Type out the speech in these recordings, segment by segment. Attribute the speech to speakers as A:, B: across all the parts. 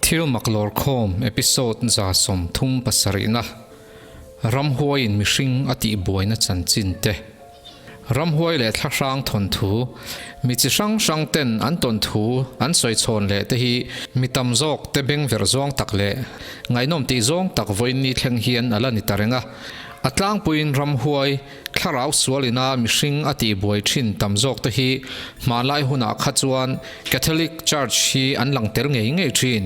A: Thil mak lawrkhawm episode 37 na, Ramhuaiin mihring a tihbuaina chanchin te, Ramhuai leh thlahrang thawnthu, mi chi hrang hrang ten an tawnthu an sawi chhawn leh te hi mi tam zawk te bengverh zawng tak leh ngaihnawm tih zawng tak vawiin ni thleng hian a la ni ta reng a. A tlangpuiin ramhuai, thlarau sual ina mihring a tihbuai thin tam zawk te hi hmanlai hunah kha chuan Catholic Church hi an lang tel ngei ngei thin.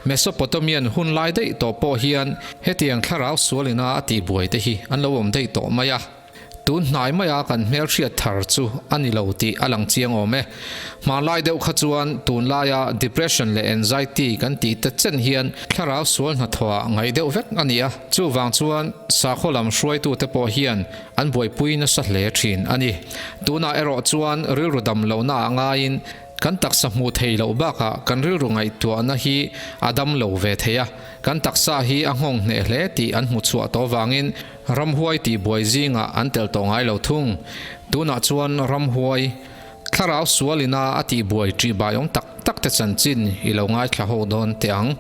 A: Mesopotamian hun lai daih tawh pawh hian hetiang thlarau sual ina a tihbuai te hi an lo awm daih tawh mai a. Tun hnai maia kan hmelhriat thar chu a ni lo tih a lang chiang awm e. Hmanlai deuh kha chuan tunlaia depression leh anxiety kan tih te chen hian thlarau sual hnathawhah ngaih deuh vek a ni a, chuvang chuan sakhaw lam hruaitute pawh hian an buaipui nasa hle thin a ni. Tunah erawh chuan rilru dam lohna ah ngaiin kan taksa hmuh thei loh bakah kan rilru ngaihtuahna hi a dam lo ve thei a, kan taksa hi a nghawng hneh hle tih an hmu chhuah tawh vangin Ramhuai tih buai zingah an tel tawh ngai lo thung. Tunah chuan ramhuai, thlarau sualina a tih buai ṭih baiawm tak tak te chanchin i lo ngaithla ho dawn teh ang.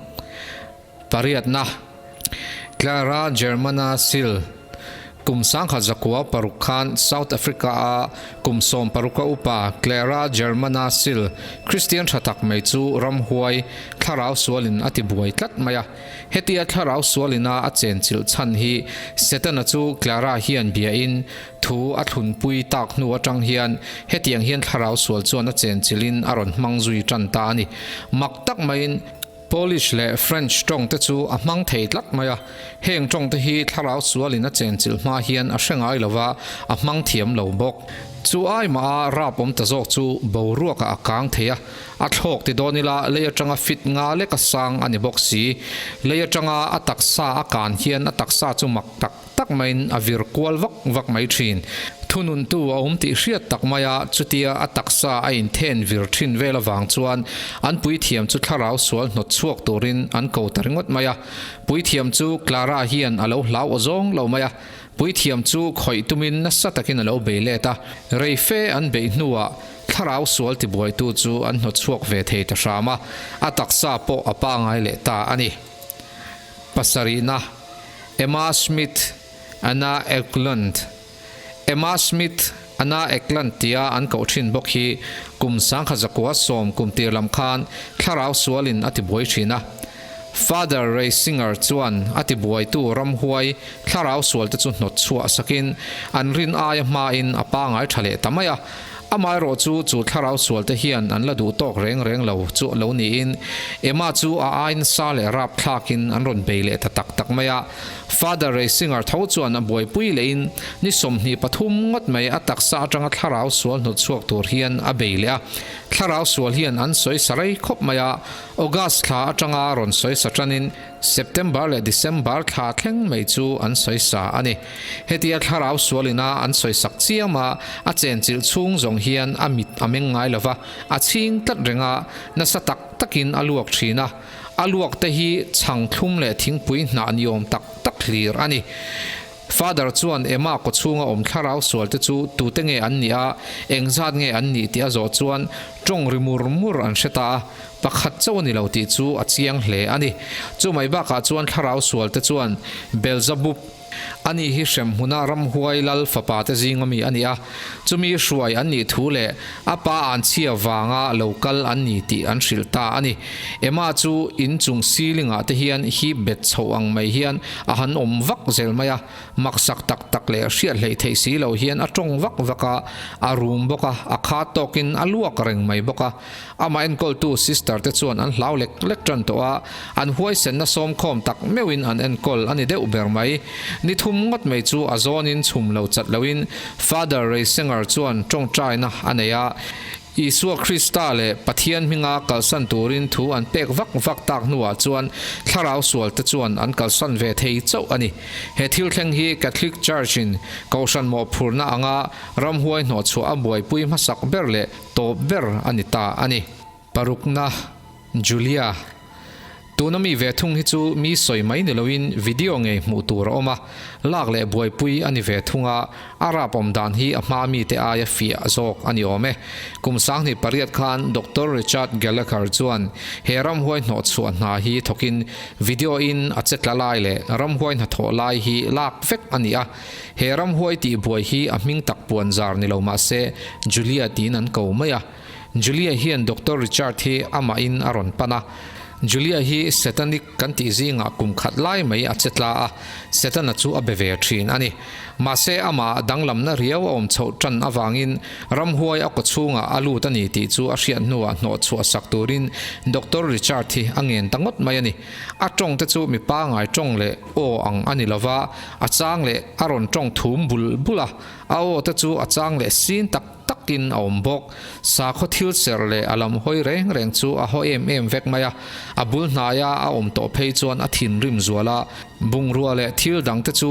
A: Pariatna, Clara Germana Sil, Kum 1906 khan South Africa-a kum 16 a upa Clara Germana Sil, Kristian ṭha tak mai chu ramhuai, thlarau sualin a ti buai tlat mai a. Hetia thlarau sualina a chenchilh chhan hi Setana chu Clara hian biain thu a thlunpui tak hnu atang hian hetiang hian thlarau sual chuan a chenchilhin a rawn hmang zui tan ta a ni. Mak tak maiin Polish leh French tawng te chu a hmang thei tlat mai a, heng tawng te hi thlarau sualin a chenchilh hma hian a hre ngai lova, a hmang thiam lo bawk. Chu ai mah a rap awm ta zawk chu boruakah a kang thei a, A thlawk ti dawn ila lei atanga fit nga lek a sang a ni bawk si. Lei atanga a taksa a kan hian a taksa chu mak tak tak maiin a vir kual vak vak mai thin. Thununtu a awm tih hriat tak maia chutia a taksa a inthen vir thin vel avang chuan an puithiam chu thlarau sual hnawt chhuak turin an ko ta ringawt mai a. Puithiam chu Clara hian a lo hlau aw zawng lo mai a. Puithiam chu khawih tumin nasa takin a lo bei let a. Rei fe an beih hnuah Thlarau sual tibuaitu chu an hnawtchhuak ve thei ta hram a, a taksa pawh a pangai leh ta a ni. Pasarihna, Emma Smith, Anna Ecklund Emma Smith, Anna Ecklund tia an koh thin bawk hi kum 1910 kum tir lam khan thlarau sualin a tibuai thin a. Father Reisinger chuan a tibuaitu ramhuai thlarau sualte chu hnawtchhuah sakin an rin aia hmain a pangai tha leh ta mai a. Amaherawh chu chu thlarau sualte hian an la duh tawk reng reng lo chu lo niin Emma chu a ain sa leh rap thlakin an rawn bei leh ta tak tak mai a. Father Reisinger tho chuan a buaipui lehin ni 23 ngawt mai a taksa atanga thlarau sual hnawtchhuak tur hian a bei leh a. Thlarau sual hian an sawi sa rei khawp mai a, August thla atanga rawn sawi sa tanin September leh December thla thleng mai chu an sawi sa a ni. Hetia thlarau sualina an sawi sak chiam a, a chenchilh chhung zawng hian a mit a meng ngai lova, a chhing tlat reng a, nasa tak takin a luak thin a. A luak te hi chhang thlum leh thingpui hnah ni awm tak tak hlir a ni. Father chuan Emma kawchhunga awm thlarau sualte chu tute nge an nih a, engzat nge an nih tih a zawh chuan tawng ri mur mur an hre ta a, pakhat chauh a ni lo tih chu a chiang hle a ni. Chu mai bakah chuan thlarau sualte chuan Beelzebub a nih hi hremhmuna ramhuai lal fapa te zinga mi a ni a, chumi hruai an nih thu leh a pa an chhia vanga lo kal an ni tih an hrilh ta a ni. Emma chu in chung ceiling ah te hian hip bet chhoh ang mai hian a han awm vak zel mai a, maksak tak tak leh hriat hleih theih si lo hian a tawng vak vak a, a rum bawk a, a kha tawkin a luak reng mai bawk a. Amah enkawltu sister te chuan an hlau lek lek tan tawh a, an huaisenna sawmkhawm tak meuhin an enkawl a ni deuh ber mai. Ni thum ngawt mai chu a zawnin chhum lo chat loin Father Reisinger chuan tawngtaina a nei a, Isua Krista leh Pathian hminga kalsan turin thu an pek vak vak tak hnuah chuan thlarau sualte chuan an kalsan ve thei chauh a ni. He thil thleng hi Catholic Church-in kohhran mawhphurhna anga ramhuai hnawhchhuah a buaipui hmasak ber leh tawp ber a ni ta a ni. Parukna, Julia. Tuna mi ve thung hi chu mi sawi mai ni loin video ngei hmuh tur a awm a, lak leh buaipui a ni ve thung a, a rap awm dan hi a hma mite aia fiah zawk a ni awm e. Kum 2008 khan Doctor Richard Gallagher chuan he ramhuai hnawhchhuah hna hi thawkin video in a che tla lai leh ramhuai hnathawh lai hi lak vek a ni a. He ramhuai tihbuai hi a hming tak puan zar ni lo mah se Julia tiin an ko mai a. Julia hian Doctor Richard hi amahin a rawn pan a. Julia hi Satanic kan tih zingah kum khat lai mai a che tla a, Setana chu a be ve thin a ni. Mahse amah danglamna riau a awm chhoh tan avangin ramhuai a kawchhungah a lut a ni tih chu a hriat hnuah hnawh chhuah sak turin Doctor Richard hi a ngen ta ngawt mai a ni. A tawng te chu mi pangai tawng leh aw ang a ni lova, a chang leh a rawn tawng thum bul bul a, a aw te chu a chang leh sin tak takin a awm bawk. Sakhaw thil serh leh a lam hawi reng reng chu a haw em em vek mai a, a bul hnaia a awm tawh phei chuan a thinrim zual a, bungrua leh thil dangte chu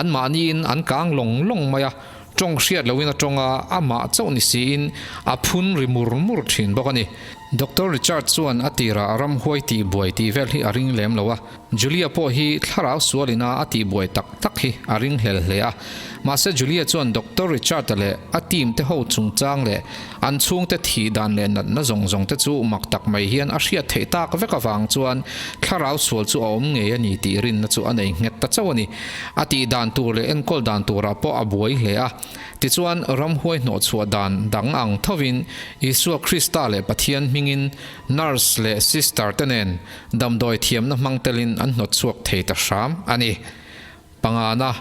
A: anmahniin an kang lawng lawng mai a, tawng hriat loin a tawng a, amah chauh ni siin a phun ri mur mur thin bawk a ni. Doctor Richard chuan a tirah ramhuai tihbuai tih vel hi a ring lem lo a, Julia pawh hi thlarau sualina a tihbuai tak tak hi a ringhlel hle a. Mahse Julia chuan Doctor Richard-a leh a team te ho chungchang leh an chhungte thih dan leh natna zawng zawng te chu mak tak mai hian a hriat theih tak vek avang chuan thlarau sual chu a awm ngei a ni tih rinna chu a nei nghet ta chauh a ni. A tih dan tur leh enkawl dan turah pawh a buai hle a. Tichuan ramhuai hnawhchhuah dan dang ang thovin Isua Krista leh Pathian hmingin nurse leh sister te nen Damdawi thiamna hmang telin an hnawt chhuak thei ta hram a ni. Pangana,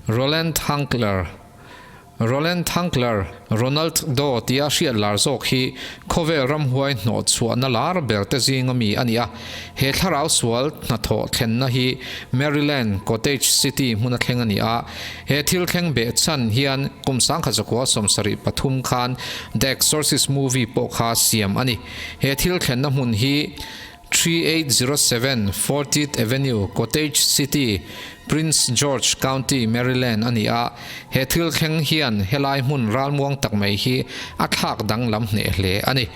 A: Roland Hunkler Roland Hunkler, Ronald Doe tia hriat lar zawk hi khawvel ramhuai hnawh chhuahna lar ber te zinga mi a ni a. He thlarau sual hnathawh thlenna hi Maryland, Cottage City hmuna thleng a ni a. He thil thleng beh chhan hian kum 1973 khan The Exorcist movie pawh kha siam a ni. He thil thlenna hmun hi 3807 Fortieth Avenue, Cottage City, Prince George County, Maryland a ni a. He thil thleng hian helai hmun ralmuang tak mai hi a thlak danglam hneh hle a ni.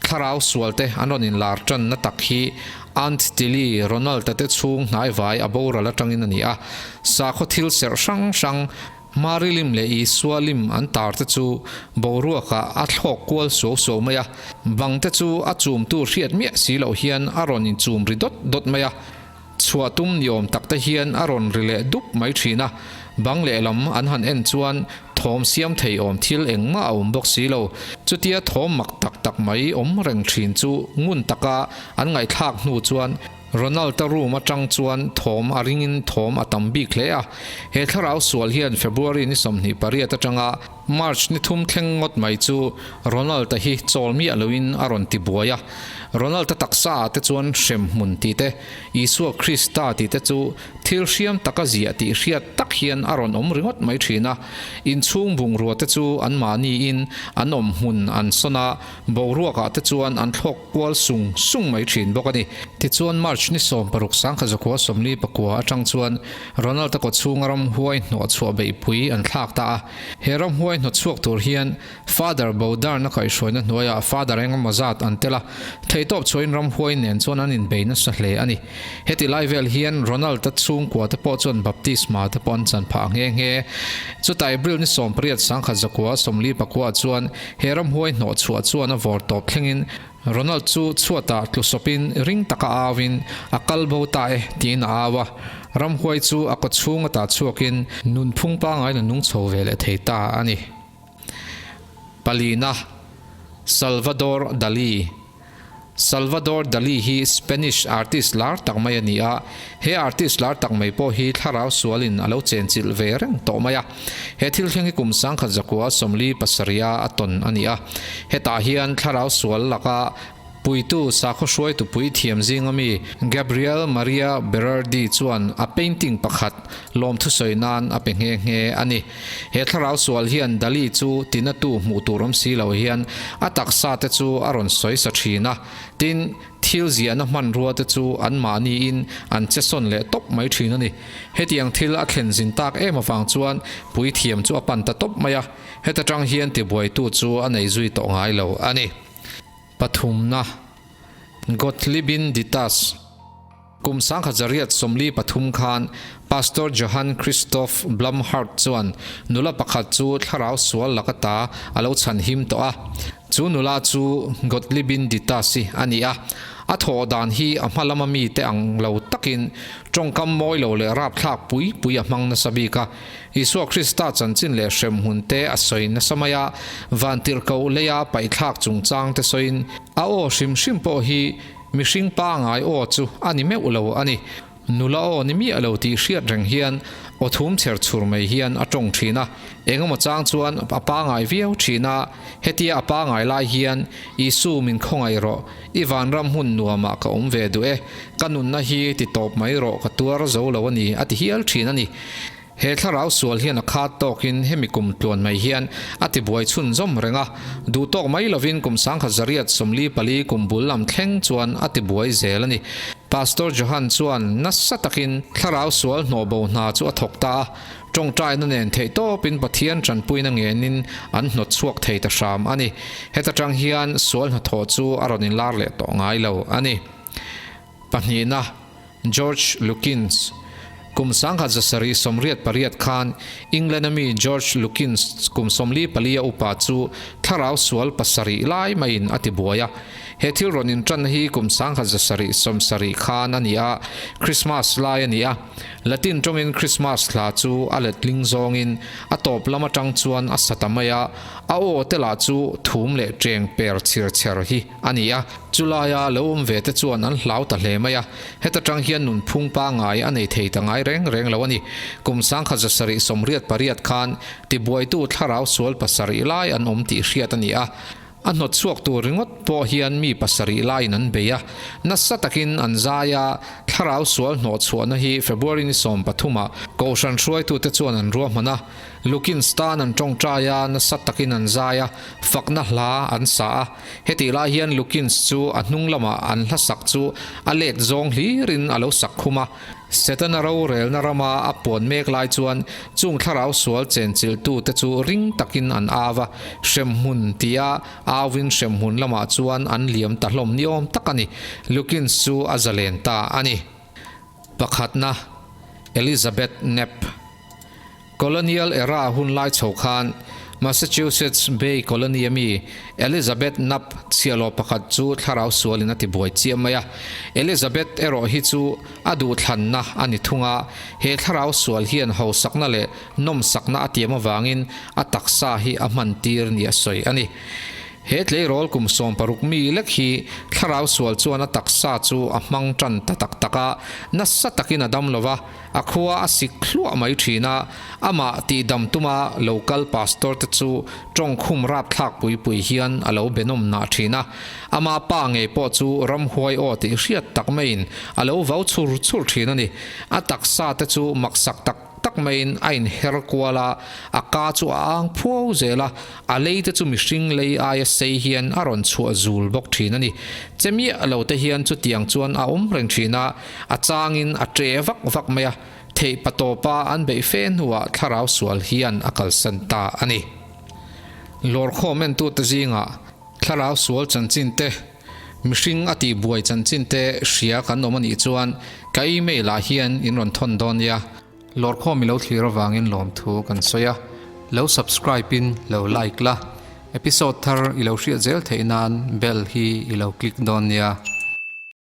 A: Thlarau sualte an rawn inlar tanna tak hi Aunt Tilly Ronald-a te chhung hnaivai a boral atangin a ni a. Sakhaw thil serh hrang hrang Mari lim leh Isua lim an tar te chu boruakah a thlawk kual suau suau mai a, bang te chu a chumtu hriat miah si loh hian a rawn inchum ri dawt dawt mai a, chhuah tum ni awm tak te hian a rawn ri leh dup mai thin a, bang lehlam an han en chuan thawm siam thei awm thil engmah a awm bawk si lo. Chutia thawm mak tak tak mai awm reng thin chu ngun taka an ngaihthlak hnu chuan Ronald-a room atang chuan thawm a ringin thawm a tam bik hle a. He thlarau sual hian February ni 28 atanga March ni thum thleng ngawt mai chu Ronald-a hi chawl miah loin a rawn ti buai a. Ronald-a taksa ah te chuan hremhmun tih te, Isua Krista tih te chu thil hriam taka ziah tih hriat tak hian a rawn awm ringawt mai thin a. Inchhung bungrua te chu anmahniin an awm hmun an sawn a, boruakah te chuan an thlawk kual sung sung mai thin bawk a ni. Tichuan March ni 16 1949 atang chuan Ronald-a kawchhunga ramhuai hnawhchhuah beihpui an thlak ta a. He ramhuai hnawtchhuak tur hian Father Bowdarn-a kaihhruaina hnuaiah Father engemaw zat an tel a, theihtawp chhuahin ramhuai nen chuan an inbei nasa hle a ni. Heti lai vel hian Ronald-a chhungkua te pawh chuan baptisma te pawh an chan phah nghe nghe. Chutah April ni 18 1949 chuan he ramhuai hnawhchhuah chuan a vawr tawp thlengin Ronald chu chhuatah tlu sawpin ring taka auin a kal bo ta e tiin a au a. Ramhuai chu a kawchhung ata chhuakin nunphung pangain a nung chho ve leh thei ta a ni. Palina, Salvador Dali Salvador Dali hi Spanish artist lar tak mai a ni a, he artist lar tak mai pawh hi thlarau sualin a lo chenchilh ve reng tawh mai a. He thil thleng hi kum 1947 a tawn a ni a, hetah hian thlarau sual laka Puitu sakhaw hruaitu puithiam zinga mi Gabriel Maria Berardi chuan a painting pakhat lawmthu sawi nan a pe nghe nghe a ni. He thlarau sual hian Dali chu tinatu hmuh tur awm si lo hian a taksa te chu a rawn sawi sa thin a, tin, thil ziahna hmanrua te chu anmahniin an che sawn leh tawp mai thin a ni. Hetiang thil a thlen zin tak em avang chuan puithiam chu a pan ta tawp mai a, heta tang hian tibuaitu chu a nei zui tawh ngai lo a ni. Pathumna, Gottliebin Ditas. Kum 1943 khan Pastor Johann Christoph Blumhardt chuan nula pakhat chu thlarau sual laka ta a lo chhanhim tawh a. Chu nula chu Gottliebin Ditasi a ni a. A thawh dan hi a hma lama mite ang lo takin tawngkam mawi lo leh rapthlak pui pui a hmang nasa bik a. Isua Krista chanchin leh hremhmun te a sawi nasa mai a, vantirhkoh leia paihthlak chungchang te sawiin a aw hrim hrim pawh hi Mihring pangai aw chu a ni meuh lo a ni. Nula aw ni miah lo tih hriat reng hian aw thum chher chhur mai hian a tawng thin a. Engemaw chang chuan a pangai viau thin a, hetia a pangai lai hian Isu min khawngaih rawh, i vanram hmun nuamah ka awm ve duh e, ka nunna hi ti tawp mai rawh ka tuar zo lo a ni a ti hial thin a ni. He thlarau sual hian a khat tawkin hemi kum tluan mai hian a tibuai chhunzawm reng a, duh tawk mai lovin kum 1944 kum bul lam thleng chuan a tibuai zel a ni. Pastor Johan chuan nasa takin thlarau sual hnawhbo hna chu a thawk ta a, tawngtaina nen theihtawpin Pathian tanpuina ngenin an hnawt chhuak thei ta hram a ni. Heta tang hian sual hnathawh chu a rawn inlar leh tawh ngai lo a ni. Pahnihna, George Lukins. Kum 1788 khan England-a mi George Lukins kum 44 a upa chu thlarau sual pasarih lai maiin a tibuai a. He thil rawn inṭanna hi kum 1770 khan a ni a, Christmas lai a ni a. Latin ṭawngin Christmas hla chu a letling zawngin a tawp lam aṭang chuan a sa ta mai a, a aw te lah chu thum leh ṭeng per chhir chher hi a ni a. Chulaia lo awm ve te chuan an hlau ta hle mai a, heta tang hian nunphung pangngai a nei thei ta ngai reng reng lo a ni. Kum 1788 khan tibuaitu thlarau sual pasarih lai an awm tih hriat a ni a, a hnawt chhuak tur ringawt pawh hian mi pasarih laiin an bei a, nasa takin an zai a, thlarau sual hnawh chhuahna hi February ni 13 ah Kohhran hruaitute chuan an ruahman a. Lukins tan an tawngtai a, nasa takin an zai a, fakna hla an sa a. Hetih lai hian Lukins chu a hnung lamah an hla sak chu a let zawng hlirin a lo sak khum a. Setana rorelna rama a puan mek lai chuan chung thlarau sual chenchilhtute chu ring takin an au a, hremhmun tia auin hremhmun lamah chuan an liam ta hlawm niawm tak a ni. Lukins chu a zalen ta a ni. Pakhatna, Elizabeth Knapp. Colonial era hun lai chho khan Massachusetts Bay Colony a mi Elizabeth Knapp chhiahhlawh pakhat chu thlarau sualin a tibuai chiah mai a. Elizabeth erawh hi chu a duhthlanna a ni thung a, he thlarau sual hian hausakna leh nawmsakna a tiam avangin a taksa hi a hmantir nia sawi a ni. He tleirawl kum 16 mi lek hi thlarau sual chuan a taksa chu a hmang tan ta tak tak a, nasa takin a dam lo va, a khua a sik hluah mai thin a, amah tihdam tuma local pastor te chu tawngkhum rapthlak pui pui hian a lo benawm nah thin a, ama pa ngei pawh chu ramhuai aw tih hriat tak maiin a lo vau chur chur thin a ni. A taksa te chu maksak tak tak maiin a inher kual a, a ka chu a ang phuau zel a, a lei te chu mihring lei aia sei hian a rawn chhuah zul bawk thin a ni. Che miah lo te hian chutiang chuan a awm reng thin a, a changin a ṭe vak vak mai a, theih patawpa an beih fe hnuah thlarau sual hian a kalsan ta a ni. Lawrkhawm entute zingah thlarau sual chanchin te, mihring a tihbuai chanchin te hria kan awm a nih chuan ka email ah hian in rawn thawn dawn nia. Lawrkhawm i lo thlir avangin lawmthu kan sawi a, lo subscribe in lo like la, episode thar i lo hriat zel theih nan bell hi i lo click dawn nia.